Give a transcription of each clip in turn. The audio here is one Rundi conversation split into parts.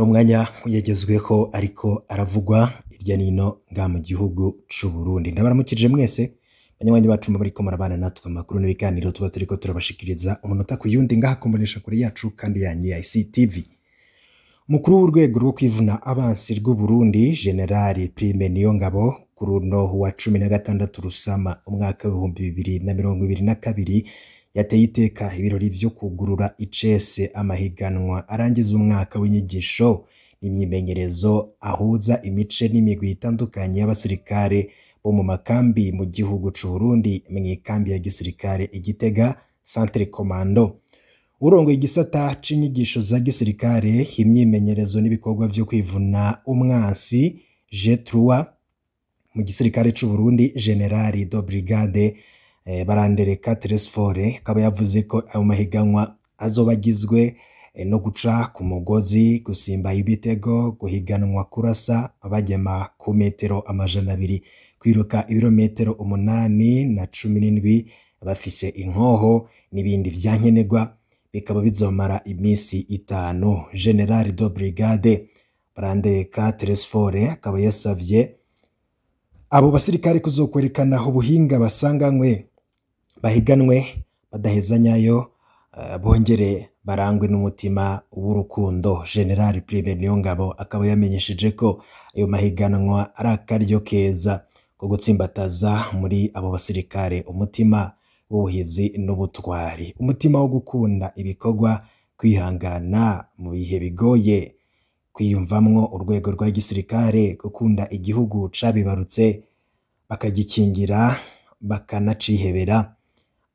Umwanya yagezweho ariko aravugwa irya nino nga mu gihugu c'u Burundi. Ndabaramukije mwese banywanyi bacu muriko murabana natwe amakuru n'ibiganiro tuba turiko turabashikiriza umunota ku yundi ngaha kumbonesha kuri yacu kandi yanyu ya ICTV. Umukuru w'urwego rwo kwivuna abansi rw'u Burundi General Prime Niyongabo kuri uno wa 16 Rusama umwaka 2022 yateye iteka ibirori vyo kugurura icese amahiganwa arangiza umwaka w'inyigisho n'imyimenyerezo ahuza imice n'imigwi itandukanye y'abasirikare bo mu makambi mu gihugu c'u Burundi mw'ikambi ya gisirikare i Gitega Centre Commando. Urongoye igisata c'inyigisho za gisirikare imyimenyerezo n'ibikorwa vyo kwivuna umwansi G3 mu gisirikare c'u Burundi General de Brigade Barandereka Tresfore akaba yavuze ko ayo mahiganwa azoba agizwe no guca ku mugozi, gusimba ibitego, guhiganwa kurasa abagema ku metero 200, kwiruka ibirometero 8 na 17 bafise inkoho n'ibindi vyankenerwa, bikaba bizomara iminsi 5. General de Brigade Barandereka Tresfore akaba yasavye abo basirikare kuzokwerekana ubuhinga basanganywe bahiganwe badahezanyayo, bongere barangwe n'umutima w'urukundo. General Prime Niyongabo akaba yamenyesheje ko ayo mahiganwa ari akaryo keza ko gutsimbataza muri abo basirikare umutima w'ubuhizi n'ubutwari, umutima wo gukunda ibikorwa, kwihangana mu bihe bigoye, kwiyumvamwo urwego rwa gisirikare, gukunda igihugu cabibarutse bakagikingira bakanacihebera,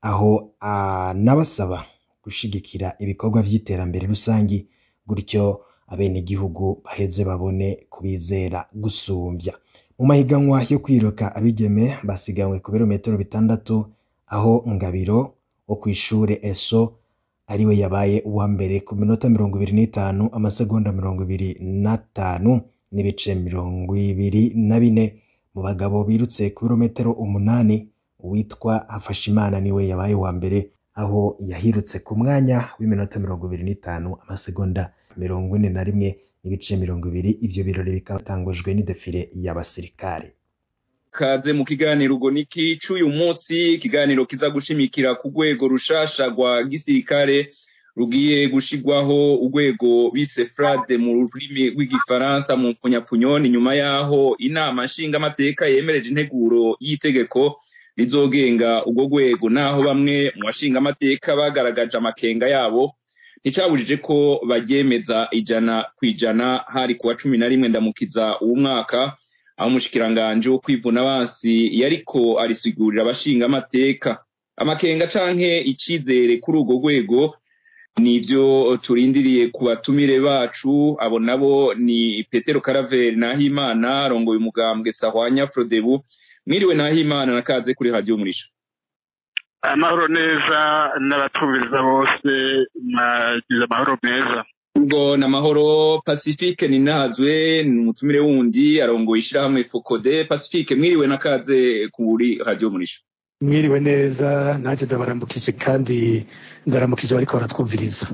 aho anabasaba gushigikira ibikorwa vy'iterambere rusangi gutyo abenegihugu baheze babone kubizera gusumvya. Mu mahiganwa yo kwiruka abigeme basiganwe ku birometero 6 aho Ngabiro wo kw'ishure ESO ariwe yabaye uwa mbere ku minota 25 amasegonda 25 n'ibice 24. Mu bagabo birutse ku birometero 8 uwitwa Hafashimana niwe yabaye uwa mbere aho yahirutse ku mwanya w'iminota 25 amasegonda 41 n'ibice 20. Ivyo birori bikaba bitangujwe n'idefile y'abasirikare. Kaze mu kiganiro Ugoniki c'uyu munsi, ikiganiro kiza gushimikira ku rwego rushasha rwa gisirikare rugiye gushigwaho, urwego bise FRADE mu rurimi rw'igifaransa mu mpfunyapfunyo. Ni nyuma yaho inama nshingamateka yemereje integuro y'itegeko rizogenga urwo rwego, naho bamwe mu bashingamateka bagaragaje amakenga yabo nticabujije ko baryemeza 100%. Hari kuwa 11 Ndamukiza uwu mwaka, aho umushikiranganje wo kwivuna abansi yariko arisigurira abashingamateka amakenga canke icizere kuri urwo rwego. Nivyo turindiriye ku batumire bacu, abo nabo ni Petero Karaveri Nahimana arongoye umugambwe Sahwanya Frodebu. Mwiriwe Nahimana, nakaze kuri Radio Murisha. Amahoro neza n'abatumviriza bose, mwagize amahoro meza. Ubwo na mahoro. Pacifique Ninazwe ni umutumire wundi arongoye ishirahamwe Fokode. Pacifique, mwiriwe nakaze kuri Radio Murisha. Mwiriwe neza, naje ndabaramukije kandi ndaramukije bariko baratwumviriza.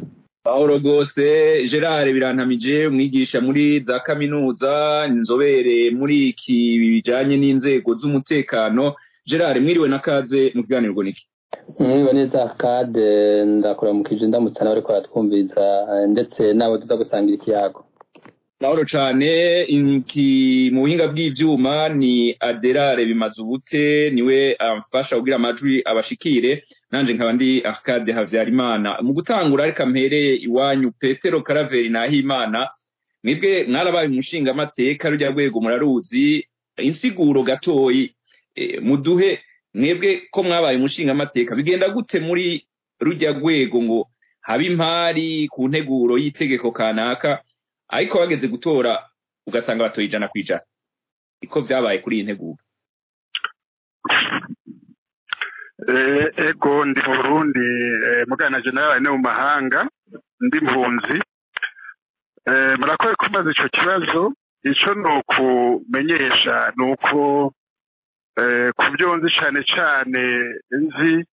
Mahoro gose. Gerard Birantamije, umwigisha muri za kaminuza, inzobere muri iki bijanye n'inzego z'umutekano. Gerard, mwiriwe nakaze mu kiganiro Ugoniki. Mwiriwe neza Arcade, ndakuramukije ndamutsa n'abariko baratwumviriza ndetse n'abo tuza gusangira ikiyago. Mahoro cane. Mu buhinga bw'ivyuma ni Aderare Bimazubute, niwe amfasha kugira amajwi abashikire, nanje nkaba ndi Arcade Havyarimana. Mu gutangura reka mpereye iwanyu Petero Karaveri Nahimana, mwebwe mwarabaye umushingamateka rurya rwego muraruzi, insiguro gatoyi muduhe mwebwe ko mwabaye umushingamateka, bigenda gute muri rurya rwego ngo habe impari ku nteguro y'itegeko kanaka, ariko bageze gutora ugasanga batoye 100%? Iko vyabaye kuri iyi nteguro? Ego, ndi mu Burundi, mugana je nabaye no mu mahanga, ndi impunzi. Murakoze kubaza ico kibazo. Ico nokumenyesha nuko ku byo nzi cane cane nzi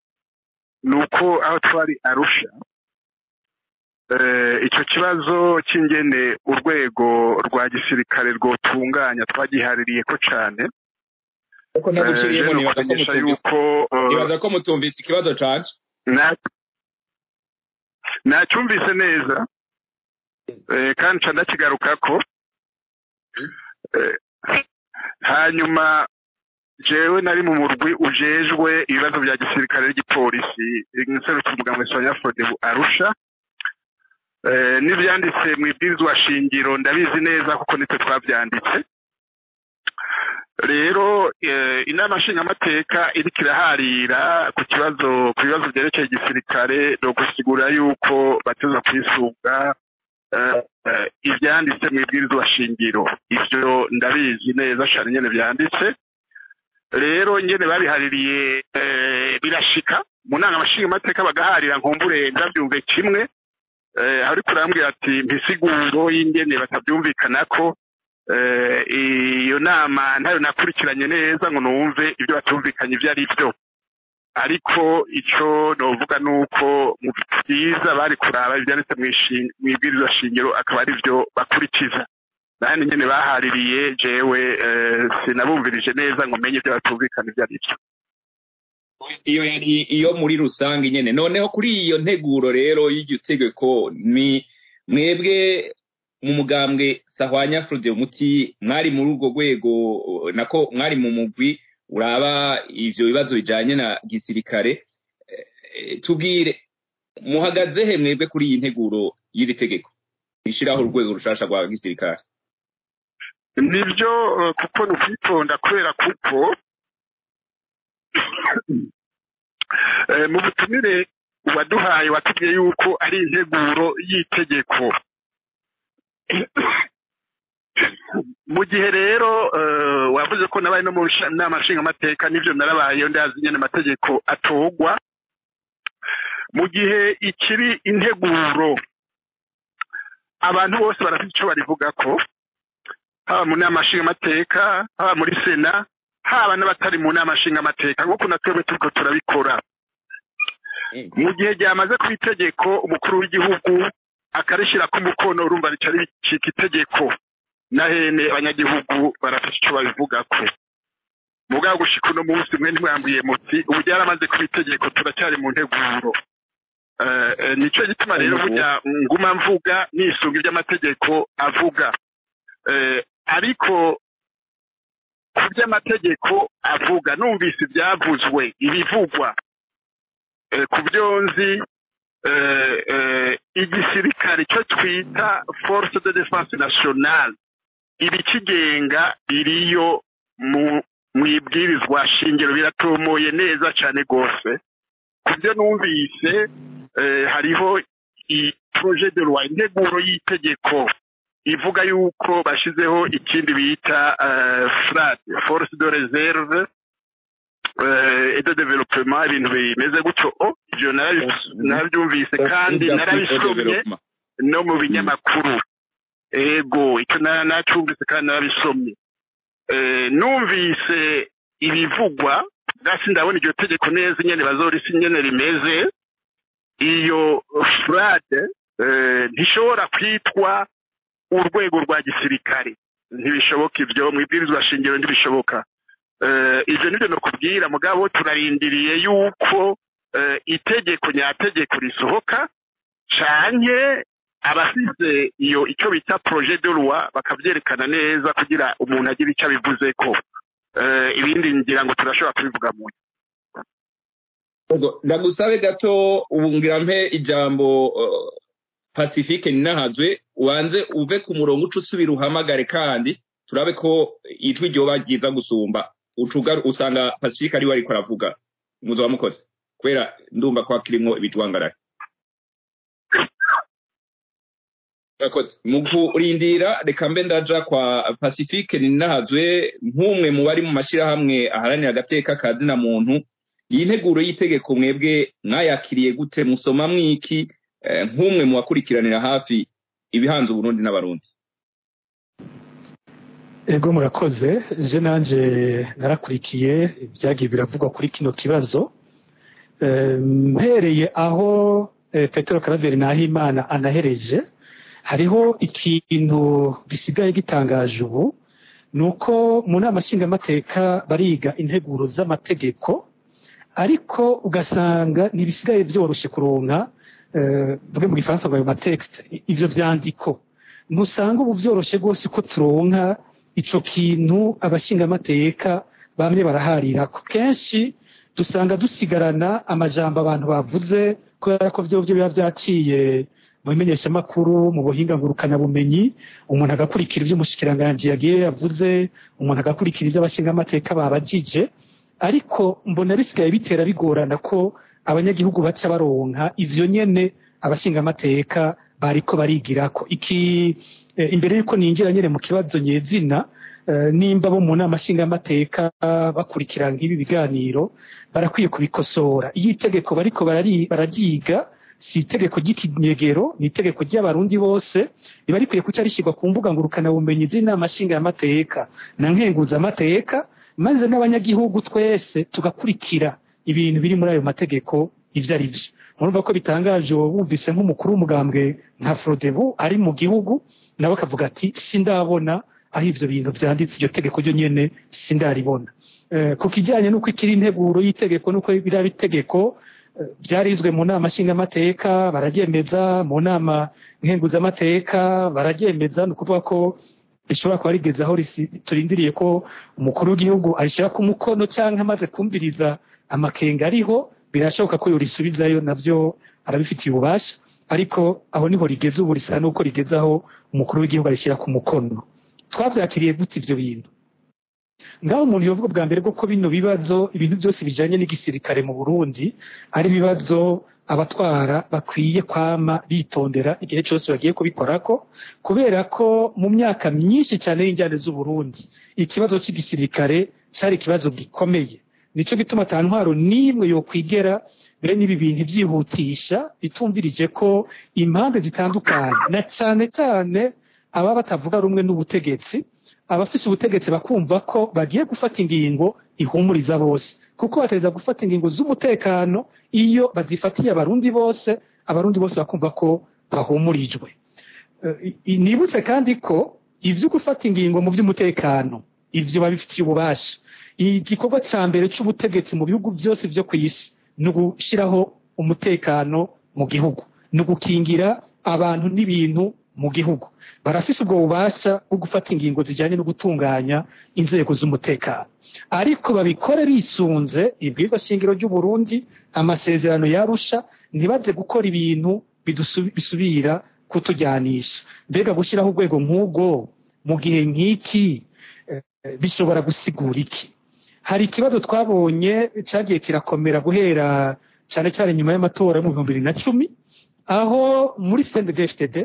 nuko aho twari Arusha Icyo kibazo cy'ingene urwego rwa gisirikare rwotunganya twagihaririye ko cane. Ariko ntaguciriyemo, nibaza ko mutumvise ikibazo canje. Nacyumvise neza kandi nca ndakigarukako. Hanyuma jewe nari mu murwi ujejwe ibibazo bya gisirikare n'igipolisi, nserukira umugambwe Sanyafrodebu Arusha. N'ivyanditse mu ibwirizwa shingiro ndabizi neza kuko nitwe twavyanditse. Rero inama nshingamateka iriko iraharira ku kibazo, ku bibazo vyerekeye igisirikare, no gusigura yuko bateza kwisunga ivyanditse mu ibwirizwa shingiro. Ivyo ndabizi neza cane nyene vyanditse. Rero nyene babihaririye, birashika mu nama nshingamateka bagaharira, nkumbure ndavyumve kimwe. Ariko urambwira ati mpisiguro y'ingene batavyumvikanako. Iyo nama ntayo nakurikiranye neza ngo numve ibyo batumvikanye ibyo ari byo, ariko ico novuga nuko mu vyiza bari kuraba ivyanditse mw'ibwirizwa shingiro akaba ari byo bakurikiza. Nandi nyene bahaririye, jewe sinabumvirije neza ngo menye ibyo batumvikana ibyo ari byo. Iyo yari iyo muri rusange nyene. Noneho kuri iyo nteguro rero y'iryo tegeko, ni mwebwe mu mugambwe Sahwanya Frodebu muti mwari muri urwo rwego, nako mwari mu mugwi uraba ivyo bibazo bijanye na gisirikare, tubwire muhagaze he mwebwe kuri iyi nteguro y'iri tegeko ishiraho urwego rushasha rwa gisirikare? Nivyo, kuko ni ukwitonda, kubera kuko mu butumire waduhaye watubwiye yuko ari integuro y'itegeko. Mu gihe rero wavuze ko nabaye no mu nama nshingamateka, nivyo narabayeyo, ndazi nyene amategeko atogwa. Mu gihe ikiri integuro, abantu bose barafite ico barivugako, haba mu nama nshingamateka, haba muri sena, haba n'abatari mu nama nshingamateka, nk'uko na twebwe turiko turabikora. Mu gihe ryamaze ku itegeko, umukuru w'igihugu akarishirako umukono, urumva rica ricika itegeko, nahene abanyagihugu barafite ico babivugako. Mugabo gushika uno munsi mwe ntimwambwiye muti ubu ryaramaze kuba itegeko, turacyari mu nteguro. Nico gituma rero burya nguma mvuga nisunga ivy'amategeko avuga. Ariko ku vy'amategeko avuga, numvise ivyavuzwe, ibivugwa, ku vyo nzi, igisirikare cyo twita force de défense nationale, ibikigenga biriyo mu mwibwirizwa shingiro, biratomoye neza cane gose. Ku byo numvise, hariho i projet de loi, integuro y'itegeko ivuga yuko bashizeho ikindi bita FRAD, force de réserve et de développement, ibintu bimeze gutyo. Ivyo narabyumvise kandi narabisomye no mu binyamakuru. Ego, icyo nacyumvise kandi narabisomye. Numvise ibivugwa gasi, ndabona iryo tegeko neza nyene bazorisi nyene rimeze. Iyo FRAD ntishobora kwitwa urwego rwa gisirikare, ntibishoboka ivyo mu ibwirizwa shingiro, ntibishoboka. Ivyo nivyo nokubwira. Mugabo turarindiriye yuko itegeko nyategeko risohoka, canke abafise iyo icyo bita projet de loi bakavyerekana neza kugira umuntu agire ico abivuzeko. Ibindi ngira ngo turashobora kubivuga mu Ndagusabe gato, ubu ngira mpe ijambo Pacifique Ninahazwe, ubanze uve ku murongo uca usubira uhamagare, kandi turabe ko ijwi ryoba ryiza gusumba. Ucuga usanga Pacifique ariwe ariko aravuga, muzoba mukoze, kubera ndumva ko hakirimwo ibijwangarare. Mu kurindira reka mbe ndaja kwa Pacifique Ninahazwe, nk'umwe mu bari mu mashirahamwe aharanira agateka ka zina muntu. Iyi nteguro y'itegeko mwebwe mwayakiriye gute? Musoma mwiki nk'umwe mu bakurikiranira hafi ibihanze Uburundi n'Abarundi? Ego, murakoze. Je nanje narakurikiye ibyagiye biravugwa kuri kino kibazo. Mpereye aho Petero Karaveri Nahimana anahereje, hariho ikintu gisigaye gitangaje ubu, nuko mu nama nshingamateka bariga integuro z'amategeko, ariko ugasanga ntibisigaye vyoroshe kuronka, mvuge mu gifaransa ngo ayo matexte, ivyo vyandiko ntusanga ubu vyoroshe rwose ko turonka ico kintu abashingamateka bamwe baraharirako. Kenshi dusanga dusigarana amajambo abantu bavuze, kubera ko vyovyo biba vyaciye mu bimenyeshamakuru, mu buhinga ngurukanabumenyi, umuntu agakurikira ivyo umushikiranganji yagiye yavuze, umuntu agakurikira ivyo abashingamateka babajije. Ariko mbona bisigaye bitera bigorana ko abanyagihugu baca baronka ivyo nyene abashingamateka bariko barigirako. Iki imbere yuko ninjira nyene mu kibazo nyezina, nimba bo mu nama nshingamateka bakurikira nk'ibi biganiro, barakwiye kubikosora. Iyo itegeko bariko bararyiga si itegeko ry'ikinyegero, ni itegeko ry'abarundi bose, riba rikwiye kuca rishyirwa ku mbuga ngurukanabumenyi z'inama nshingamateka na nkenguzamateka, maze n'abanyagihugu twese tugakurikira ibintu biri muri ayo mategeko ivyo ari vyo. Murumva ko bitangaje wumvise nk'umukuru w'umugambwe nka Frodebu ari mu gihugu, nawe akavuga ati sindabona aho ivyo bintu vyanditse, iryo tegeko ryo nyene sindaribona. Ku kijanye n'uko ikiri integuro y'itegeko n'uko biriya bitegeko vyarizwe mu nama nshingamateka bararyemeza, mu nama nkenguzamateka bararyemeza, ni ukuvuga ko rishobora kuba rigeze aho turindiriye ko umukuru w'igihugu arishira ku mukono canke amaze kumviriza amakenga ariho, birashoboka ko yorisubizayo, navyo arabifitiye ububasha. Ariko aho niho rigeze ubu, risa nuko rigeze aho umukuru w'igihugu arishyira ku mukono. Twavyakiriye gute ivyo bintu? Ngaho umuntu yovuga bwa mbere ko bino bibazo, ibintu byose bijanye n'igisirikare mu Burundi, ari ibibazo abatwara bakwiye kwama bitondera igihe cyose bagiye kubikorako, kubera ko mu myaka myinshi cyane y'injyane z'u Burundi ikibazo cy'igisirikare cyari ikibazo gikomeye. Nico gituma ata ntwaro n'imwe yokwigera bene ibi bintu vyihutisha itumvirije ko impande zitandukanye, na cane cane aba batavuga rumwe n'ubutegetsi, abafise ubutegetsi bakumva ko bagiye gufata ingingo ihumuriza bose, kuko bategereza gufata ingingo z'umutekano iyo bazifatiye abarundi bose, abarundi bose bakumva ko bahumurijwe. Nibutse kandi ko ivyo gufata ingingo mu vy'umutekano ivyo babifitiye ububasha. Igikorwa ca mbere c'ubutegetsi mu bihugu vyose vyo kw'isi ni ugushiraho umutekano mu gihugu, ni ugukingira abantu n'ibintu mu gihugu. Barafise ubwo bubasha bwo gufata ingingo zijanye no gutunganya inzego z'umutekano, ariko babikore bisunze ibwirizwa shingiro ry'u Burundi, amasezerano yarusha, ntibaze gukora ibintu bisubira kutujyanisha. Mbega gushiraho urwego nk'ubwo mu gihe nk'iki bishobora gusigura iki? Hari ikibazo twabonye cagiye kirakomera guhera cane cane nyuma y'amatora mu 2010, aho muri CNDD-FDD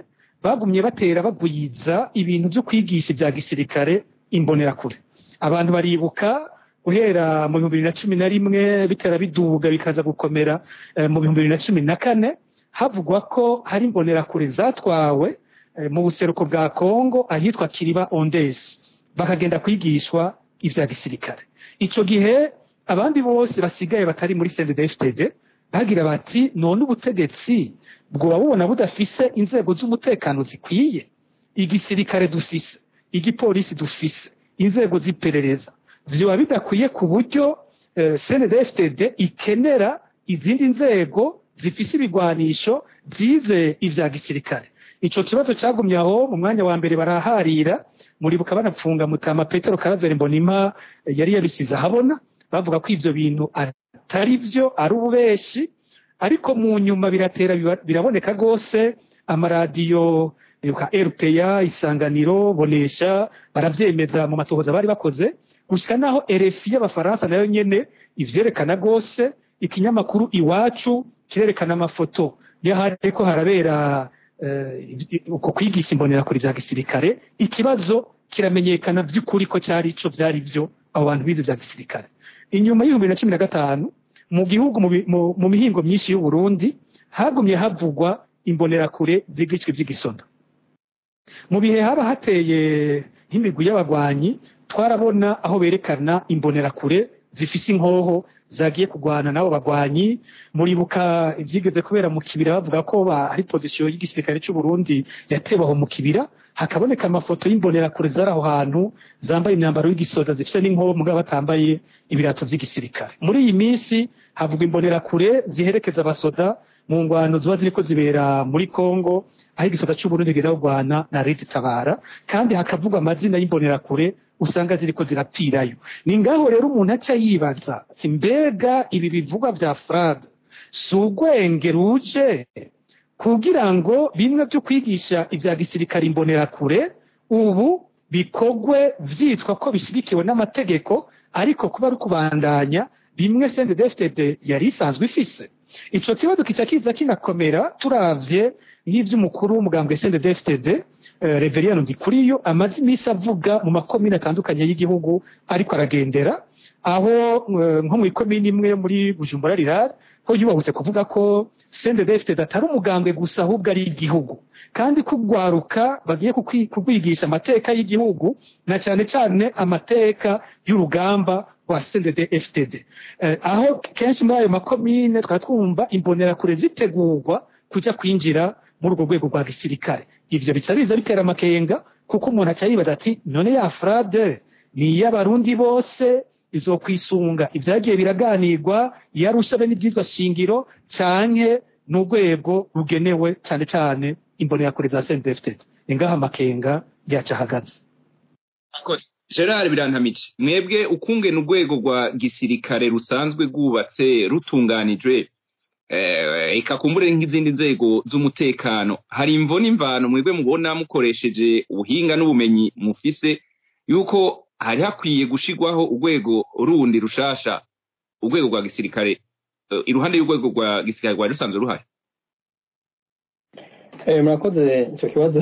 bagumye batera bagwiza ibintu byo kwigisha ibya gisirikare imbonerakure. Abantu baribuka guhera mu 2011 bitera biduga bikaza gukomera mu 2014, havugwa ko hari imbonerakure zatwawe mu buseruko bwa Kongo ahitwa Kiriba Ondesi, bakagenda kwigishwa ivya gisirikare. Ico gihe abandi bose basigaye batari muri CNDD-FDD bagira bati none ubutegetsi bwoba bubona budafise inzego z'umutekano zikwiye, igisirikare dufise, igipolisi dufise, inzego z'iperereza vyoba bidakwiye ku buryo CNDD-FDD ikenera izindi nzego zifise ibigwanisho zize ivya gisirikare. Ico kibazo cagumye aho mu mwanya wa mbere baraharira, muribuka banapfunga Mutama Petero Karaveri Mbonimpa yari yabisize ahabona, bavuga ko ivyo bintu atari vyo, ari ububeshi. Ariko mu nyuma biratera biraboneka gose, amaradiyo nka RPA, Isanganiro, Bonesha baravyemeza mu matohoza bari bakoze, gushika naho RFI y'Abafaransa nayo nyene ivyerekana gose. Ikinyamakuru Iwacu kirerekana amafoto y'ahariko harabera uko kwigisha imbonerakure vya gisirikare. Ikibazo kiramenyekana vy'ukuri ko cari ico vyari vyo abo bantu bize vya gisirikare. Inyuma y'ibihumbi 2015 mu gihugu mu mihingo myinshi y'u Burundi hagumye havugwa imbonerakure zigishwe vy'igisoda. Mu bihe haba hateye nk'imigwi y'abagwanyi, twarabona aho berekana imbonerakure zifise inkoho zagiye kugwana nabo bagwanyi. Muribuka ivyigeze kubera mu Kibira, bavuga ko hari position y'igisirikare cy'u Burundi yatebaho mu Kibira, hakaboneka amafoto y'imbonerakure zari aho hantu zambaye imyambaro y'igisoda zifite n'inkoho mugabo batambaye ibirato vy'igisirikare. Muri iyi minsi havugwa imbonerakure ziherekeza abasoda mu ngwano ziba ziriko zibera muri Kongo, aho igisoda cy'u Burundi kigenda kugwana na Leta Tabara, kandi hakavugwa amazina y'imbonerakure usanga ziriko zirapfirayo. Ni ngaho rero umuntu aca yibaza ati mbega ibi bivugwa vya FRAD si urwenge ruje kugira ngo bimwe byo kwigisha ivya gisirikare imbonerakure ubu bikogwe vyitwa ko bishigikiwe n'amategeko, ariko kuba ari kubandanya bimwe CNDD-FDD yari isanzwe ifise. Ico kibazo kica kiza kinakomera turavye nk'ivy'umukuru w'umugambwe CNDD-FDD Reverien Ndikuriyo amaze imisi avuga mu makomine atandukanye y'igihugu ariko aragendera, aho nko mu ikomine imwe yo muri Bujumbura Rirare ho yubahutse kuvuga ko CNDD-FDD atari umugambwe gusa ahubwo ari igihugu, kandi kugwaruka bagiye kugwigisha amateka y'igihugu na cyane cyane amateka y'urugamba rwa CNDD-FDD. Aho kenshi muri ayo makomine twari twumva imbonerakure zitegurwa kuja kwinjira muri urwo rwego rwa gisirikare. Ivyo bica biza bitera amakenga, kuko umuntu aca yibaza ati none ya FRAD ni iy'abarundi bose izokwisunga ivyagiye biraganirwa yarusha be n'ibyitwa shingiro, canke n'urwego rugenewe cane cane imbonerakure za CNDD-FDD. Ni ngaho amakenga yaca ahagaze. Gerard Birantamije, mwebwe ukungene urwego rwa gisirikare rusanzwe rwubatse rutunganijwe, eka kumbure nk'izindi nzego z'umutekano, hari imvo n'imvano mwebwe mubona mukoresheje ubuhinga n'ubumenyi mufise yuko hari hakwiye gushirwaho urwego rundi rushasha, urwego rwa gisirikare iruhande y'urwego rwa gisirikare rwari rusanzwe ruhari? Murakoze. Ico kibazo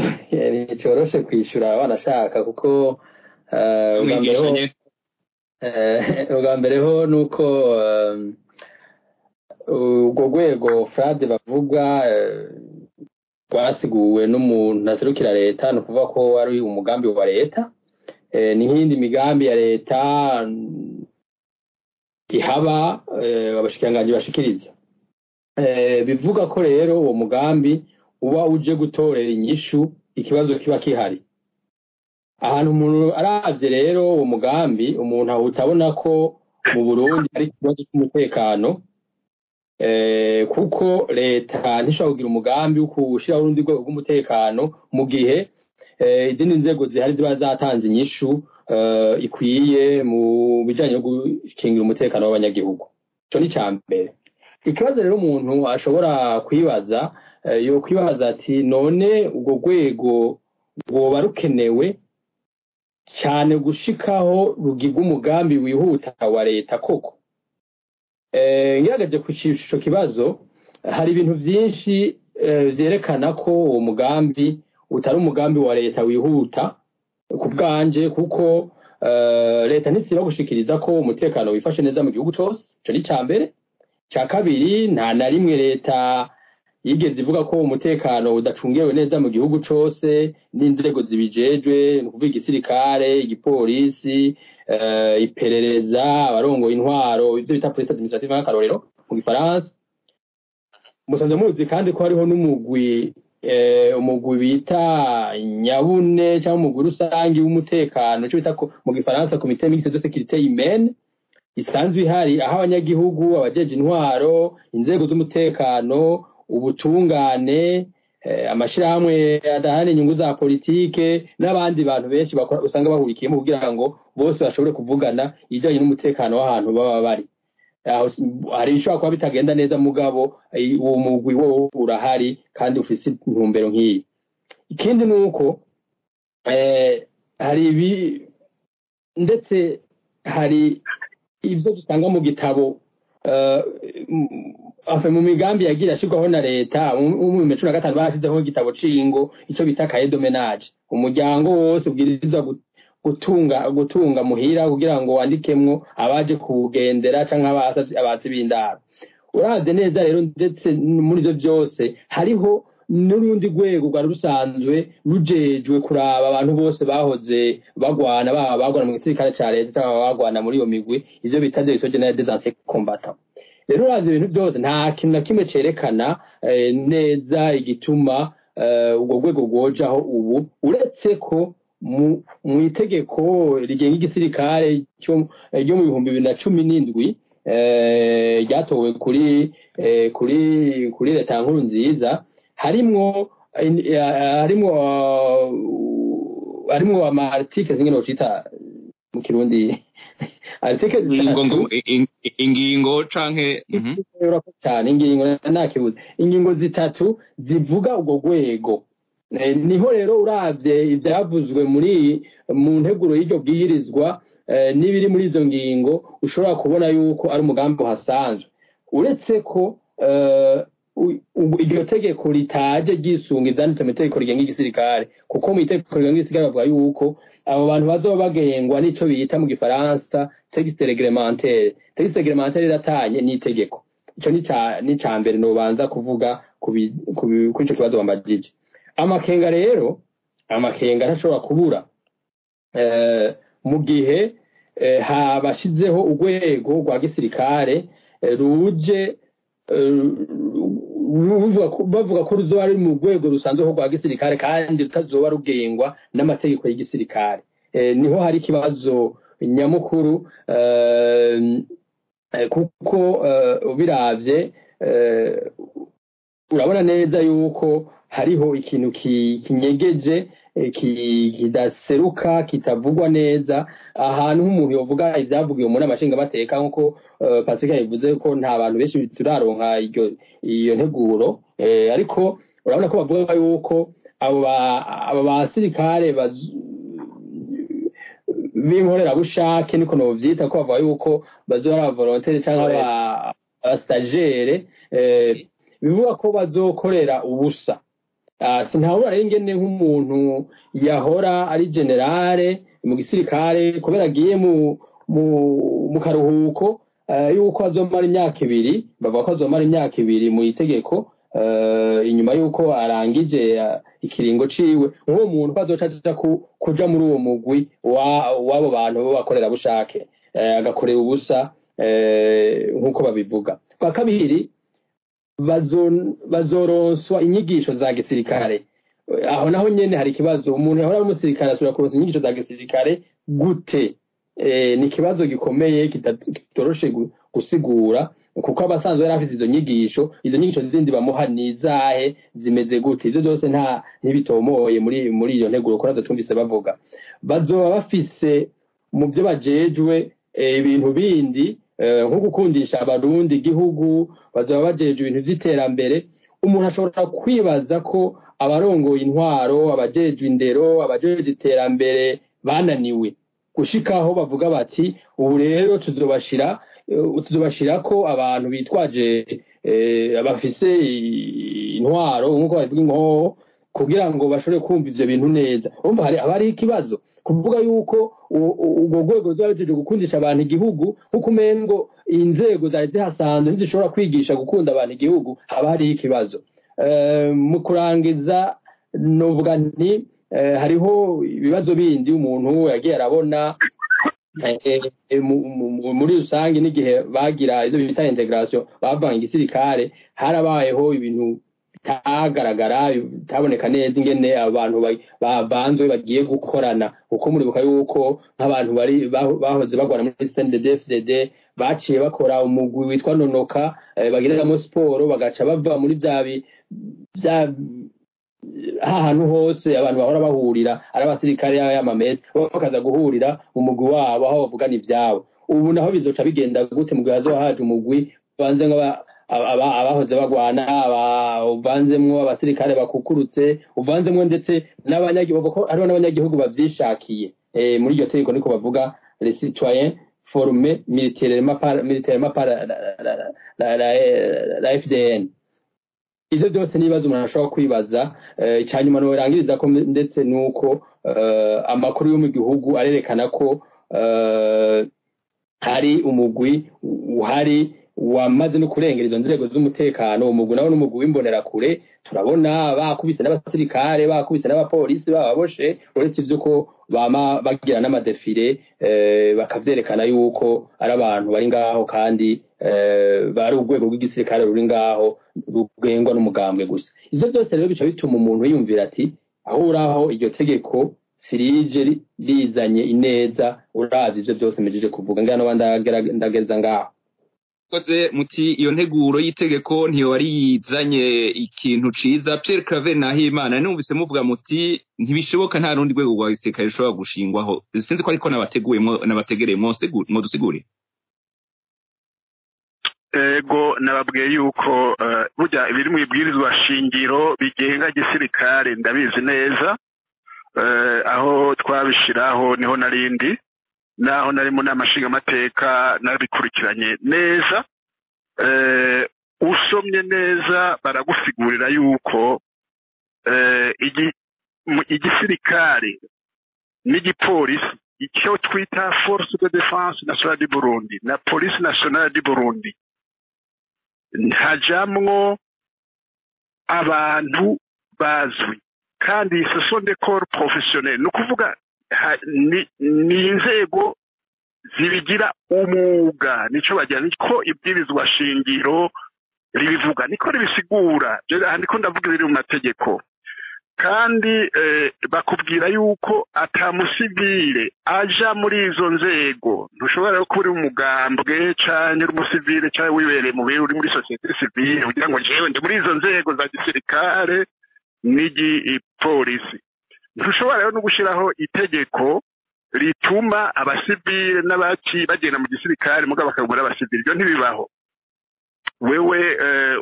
nticoroshe kwishura wanashaka, kuko ubwa mbere ho nuko urwo rwego FRAD bavuga rwasiguwe n'umuntu aserukira leta, ni ukuvuga ko ari umugambi wa leta, ni nk'iyindi migambi ya leta ihaba abashikiranganji bashikiriza. Bivuga ko rero uwo mugambi uba uje gutorera inyishu ikibazo kiba kihari. Ahantu umuntu aravye rero uwo mugambi, umuntu ahuta ko mu Burundi ari ikibazo cy'umutekano, kuko leta ntishobora kugira umugambi wo gushiraho urundi rwego rw'umutekano mu gihe izindi nzego zihari ziba zatanze inyishu ikwiye mu bijanye no gukingira umutekano w'abanyagihugu. Ico ni ica mbere. Ikibazo rero umuntu ashobora kwibaza, yo kwibaza ati none urwo rwego rwoba rukenewe cyane gushikaho rugirwa umugambi wihuta wa leta koko? Ngerageje kucisha ico kibazo, hari ibintu vyinshi vyerekana ko uwo mugambi utari umugambi wa leta wihuta ku bwanje, kuko leta ntisiba gushikiriza ko umutekano wifashe neza mu gihugu cose. Ico ni ica mbere. Ica kabiri, nta na rimwe leta yigeze ivuga ko umutekano udacungewe neza mu gihugu cose n'inzego zibijejwe, ni ukuvuga igisirikare, igipolisi, iperereza, abarongoye intwaro, ivyo bita police administrative nk'akarorero mu gifaransa. Musanze muzi kandi ko hariho n'umugwi umugwi bita nyabune cyangwa umugwi rusangi w'umutekano, ico bita mu gifaransa comité mixte de sécurité humaine, isanzwe ihari, aho abanyagihugu, abajeje intwaro, inzego z'umutekano, ubutungane, amashirahamwe adahana inyungu za politike n'abandi bantu benshi bakora usanga bahurikiyemo kugira ngo bose bashobore kuvugana ibijanye n'umutekano w'ahantu baba bari. Aho hari ibishobora kuba bitagenda neza, mugabo uwo mugwi wo urahari kandi ufise intumbero nk'iyi. Ikindi ni uko hari ibi, ndetse hari ivyo dusanga mu gitabo, mu migambi yagiye ashirwaho na leta mu 2015, barashizeho igitabo c'ingo, ico bita cahier de ménage, umuryango wose ubwirizwa gutunga muhira kugira ngo wandikemwo abaje kuwugendera canke abatsi b'indaro. Uravye neza rero, ndetse muri ivyo vyose hariho n'urundi rwego rwari rusanzwe rujejwe kuraba abantu bose bahoze bagwana, baba bagwana mu gisirikare ca leta cyangwa bagwana muri iyo migwi, ivyo bita Direction Générale des Anciens Combattants. Rero uravye ibintu byose, nta kintu na kimwe cerekana neza igituma urwo rwego rwojaho ubu, uretse ko mu itegeko rigenga igisirikare ryo mu 2017 ryatowe kuri leta nkuru nziza, harimwo ama article zimwe nocita mu Kirundi article Ingingo, ingingo canke Urakoze cyane, ingingo ntakibuze, ingingo zitatu zivuga urwo rwego. Niho rero uravye ivyavuzwe mu nteguro y'iryo bwirizwa n'ibiri muri izo ngingo, ushobora kubona yuko ari umugambi uhasanzwe, uretse ko iryo tegeko ritaje ryisunga ivyanditse mu itegeko rigenga igisirikare, kuko mu itegeko rigenga igisirikare bavuga yuko abo bantu bazoba bagengwa n'ico bita mu Gifaransa texte réglementaire. Texte réglementaire iratanye n'itegeko. Ico ni ca mbere nobanza kuvuga kuri ico kibazo wambajije. Amakenga rero, amakenga ntashobora kubura mu gihe habashizeho urwego rwa gisirikare ruje bavuga ko ruzoba ruri mu rwego rusanzwe rwa gisirikare kandi rutazoba rugengwa n'amategeko y'igisirikare. Niho hari ikibazo nyamukuru, kuko ubiravye urabona neza yuko hariho ikintu kinyegeje, kidaseruka, kitavugwa neza. Ahantu nk'umuntu yovuga ivyavugiwe mu nama nshingamateka, nk'uko Pasika yabivuze, ko nta bantu benshi turaronka iyo nteguro, ariko urabona ko bavuga yuko abo basirikare b'inkorerabushake, niko novyita, ko bavuga yuko bazoba ari abavolontaire canke aba stagiaire, bivuga ko bazokorera ubusa. Sintabura rero ingene nk'umuntu yahora ari général mu gisirikare, kubera agiye mu karuhuko yuko azomara imyaka 2, bavuga ko azomara imyaka 2 mu itegeko inyuma yuko arangije ikiringo ciwe, nk'uwo muntu ko azoca aja kuja muri uwo mugwi w'abo bantu b'abakorerabushake, agakorera ubusa nk'uko babivuga. Bwa kabiri, bazoronswa inyigisho za gisirikare. Aho naho nyene hari ikibazo: umuntu yahora ari umusirikare asubira kuronsa inyigisho za gisirikare gute? Ni ikibazo gikomeye kitoroshe gusigura, kuko abasanzwe yari afise izo nyigisho, izo nyigisho zindi bamuha ni izahe, zimeze gute? Ivyo byose nta ntibitomoye muri iyo nteguro, ko natwe twumvise bavuga bazoba bafise mu byo bajejwe ibintu bindi nko gukundisha Abarundi igihugu, bazoba bajejwe ibintu vy'iterambere. Umuntu ashobora kwibaza ko abarongoye intwaro, abajejwe indero, abajejwe iterambere bananiwe gushikaho bavuga bati: "Ubu rero tuzobashira ko abantu bitwaje bafise intwaro, nk'uko babivuga, inkoho, kugira ngo bashobore kumva ivyo bintu neza." Urumva hari aba ari ikibazo kuvuga yuko urwo rwego ruzoba rujejwe gukundisha abantu igihugu, nk'uko umengo inzego zari zihasanzwe ntizishobora kwigisha gukunda abantu igihugu. Haba hariho ikibazo. Mu kurangiza novuga nti hariho ibibazo bindi umuntu yagiye arabona muri rusange. N'igihe bagira ivyo bita intégration, bavanga igisirikare, harabayeho ibintu bitagaragara, bitaboneka neza ingene abantu bavanzwe bagiye gukorana, kuko muribuka yuko nk'abantu bari bahoze bagwana muri CNDD-FDD baciye bakora umugwi witwa Nonoka, bagiramo siporo, bagaca bava muri bya hahantu hose abantu bahora bahurira, ari abasirikare y'amamesi, bakaza guhurira mu mugwi wabo aho bavugana ivyabo. Ubu naho bizoca bigenda gute mu gihe hazoba haje umugwi banze abahoze bagwana, uvanzemwo abasirikare bakukurutse, uvanzemwo ndetse n'abanyagihugu, ko hariho n'abanyagihugu bavyishakiye? Muri iryo tegeko niko bavuga: les citoyens formés militairement par la FDN. Ivyo byose n'ibibazo umuntu ashobora kwibaza. Icyanyuma norangiriza ko ndetse nuko amakuru yo mu gihugu arerekana ko hari umugwi uhari. wamaze no kurengera izo nzego z'umutekano. Uwo mugwi nawo n'umugwi w'imbonerakure, turabona bakubise n'abasirikare, bakubise n'abapolisi, bababoshe, uretse ivyo ko bama bagira n'amadefile bakavyerekana yuko ari abantu bari ngaho kandi bari urwego rw'igisirikare ruri ngaho rugengwa n'umugambwe gusa. Ivyo vyose rero bica bituma umuntu yiyumvira ati aho uraho iryo tegeko sirije rizanye ineza, uravye ivyo vyose mejije kuvuga ngana ndageza ngaho. Koze muti iyo nteguro y'itegeko ntiyo wari yizanye ikintu ciza. Pierre Claver Nahimana, numvise muvuga muti ntibishoboka, nta rundi rwego rwa gisirikare rushobora gushingwaho. Sinzi ko ariko nabateguyemo nabategereye mwodusigure. Ego, nababwiye yuko burya ibiri mu ibwirizwa shingiro bigenga gisirikare ndabizi neza, aho twabishiraho niho narindi, naho nari mu nama nshingamateka narabikurikiranye neza. Usomye neza baragusigurira yuko igisirikare n'igipolisi, icyo twita Force de Défense Nationale du Burundi na Police Nationale du Burundi, ntajamwo abantu bazwi kandi ce sont des corps professionnels. Ni ukuvuga ni inzego zibigira umwuga, nico bagira, niko ibwirizwa shingiro ribivuga, niko ribisigura. Niko ndavuga ibiri mu mategeko. Kandi bakubwira yuko atamusivile aja muri izo nzego. Ntushobora kuba uri umugambwe canke uri umusivile canke wibereye mu biri uri muri société civile kugira ngo jewe ndi muri izo nzego za gisirikare n'igipolisi. Ntushobora rero no gushiraho itegeko rituma abasivile n'abaki bagenda mu gisirikare mugabo bakagura abasivile, ibyo ntibibaho. Wewe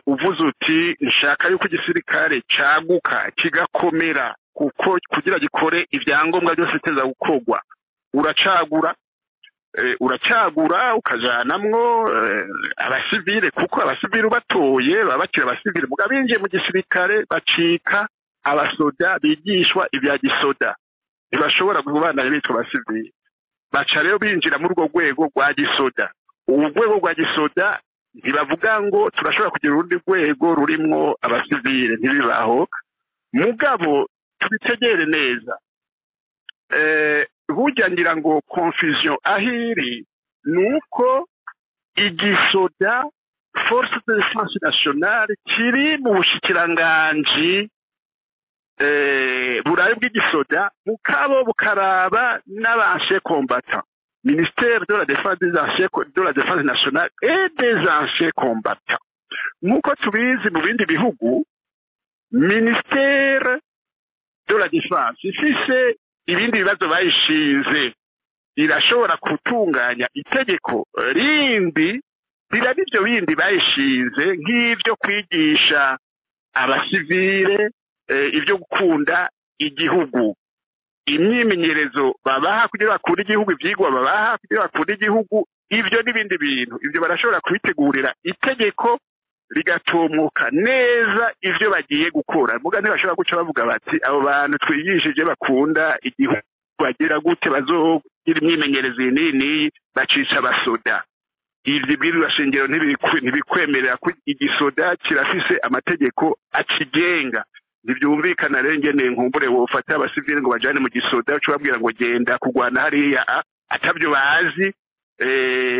uvuze uti nshaka yuko igisirikare caguka kigakomera kuko kugira gikore ibyangombwa byose biteza gukorwa, uracagura ukajanamwo abasivile, kuko abasivile ubatoye baba bakiri abasivile, mugabo binjiye mu gisirikare bacika abasoda bigishwa ibya gisoda, ntibashobora kubandanya bitwa abasivile. Baca rero binjira muri urwo rwego rwa gisoda. Ubu rwego rwa gisoda ntibavuga ngo turashobora kugira urundi rwego rurimwo abasivile, ntibibaho. Mugabo tubitegere neza, burya ngira ngo confusion ahiri nuko igisoda Force de Défense Nationale kiri mu bushikiranganji burayi bw'igisoda, mukabo bukaraba n'abancien combattants, ministère de la défense des anciens, de la défense nationale et des anciens combattants. Nk'uko tubizi mu bindi bihugu, ministère de la défense ifise ibindi bibazo bayishinze irashobora gutunganya itegeko rindi riraba ivyo bindi bayishinze, nk'ivyo kwigisha abasivile ibyo gukunda igihugu, imyimenyerezo babaha kugira bakunde igihugu, ivyigwa babaha kugira bakunde igihugu, ivyo n'ibindi bintu. Ivyo barashobora kubitegurira itegeko rigatomoka neza ivyo bagiye gukora. Muga ntibashobora guca bavuga bati abo bantu twigishije bakunda igihugu bagira gute, bazogira imyimenyerezo iyi n'iyi, bacica abasoda. Ivyo bwirizwa shingiro ntibikwemerera ko igisoda kirafise amategeko akigenga. Ntibyumvikana rero ingene nkumbure wofata abasivile ngo bajane mu gisoda, uca ubabwira ngo genda kurwana hariya atabyo bazi,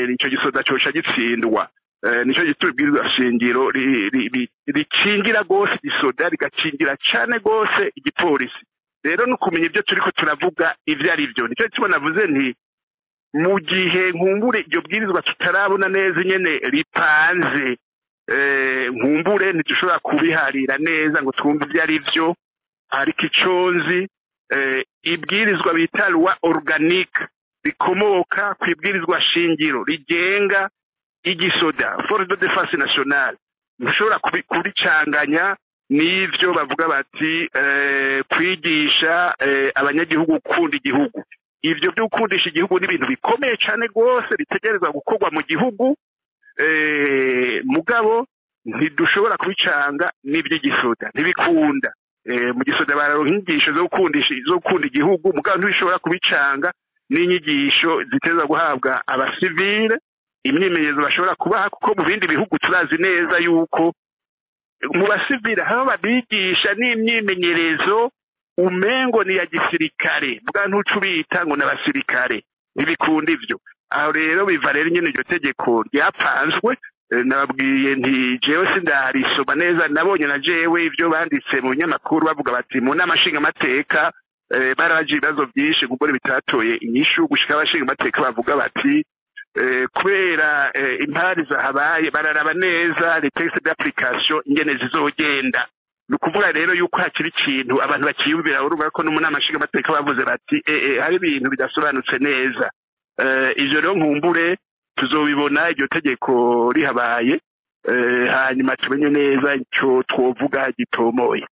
nico gisoda coca gitsindwa. Nico gituma ibwirizwa shingiro rikingira gose igisoda, rigakingira cane gose igipolisi. Rero no kumenya ibyo turiko turavuga ivyo ari byo, nico gituma navuze nti mu gihe nkumbure iryo bwirizwa tutarabona neza ingene ripanze, nkumbure ntidushobora kubiharira neza ngo twumve ivyo ari byo, ariko ico nzi ibwirizwa bita loi organique rikomoka ku ibwirizwa shingiro rigenga igisoda Force de Défense Nationale, ntushobora kubicanganya n'ivyo bavuga bati kwigisha abanyagihugu gukunda igihugu. Ivyo byo gukundisha igihugu ni ibintu bikomeye cane gose bitegerezwa gukorwa mu gihugu, mugabo ntidushobora kubicanga n'ivy'igisoda, ntibikunda. Mu gisoda bararonka inyigisho zo gukundisha, zo gukunda igihugu, mugabo ntibishobora kubicanga n'inyigisho ziteza guhabwa abasivile. Imyimenyerezo bashobora kubaha, kuko mu bindi bihugu turazi neza yuko mu basivile aho babigisha n'imyimenyerezo umengo ni ya gisirikare, bwa ntucu bita ngo n'abasirikare, ntibikunda ivyo. Aho rero biva rero nyene iryo tegeko ryapanzwe. Nababwiye nti jewe sindarisoma neza, nabonye na jewe ibyo banditse mu binyamakuru bavuga bati mu nama nshingamateka barabaje ibibazo byinshi kuko bitatoye inyishu, gushika abashingamateka bavuga bati kubera impari zahabaye bararaba neza les textes d'application ingene zizogenda. Ni ukuvuga rero yuko hakiri ikintu abantu bakiyumvira. Urumva ko no mu nama nshingamateka bavuze bati hari ibintu bidasobanutse neza. Ivyo rero nkumbure tuzobibona iryo tegeko rihabaye, hanyuma tumenye neza icyo twovuga gitomoye.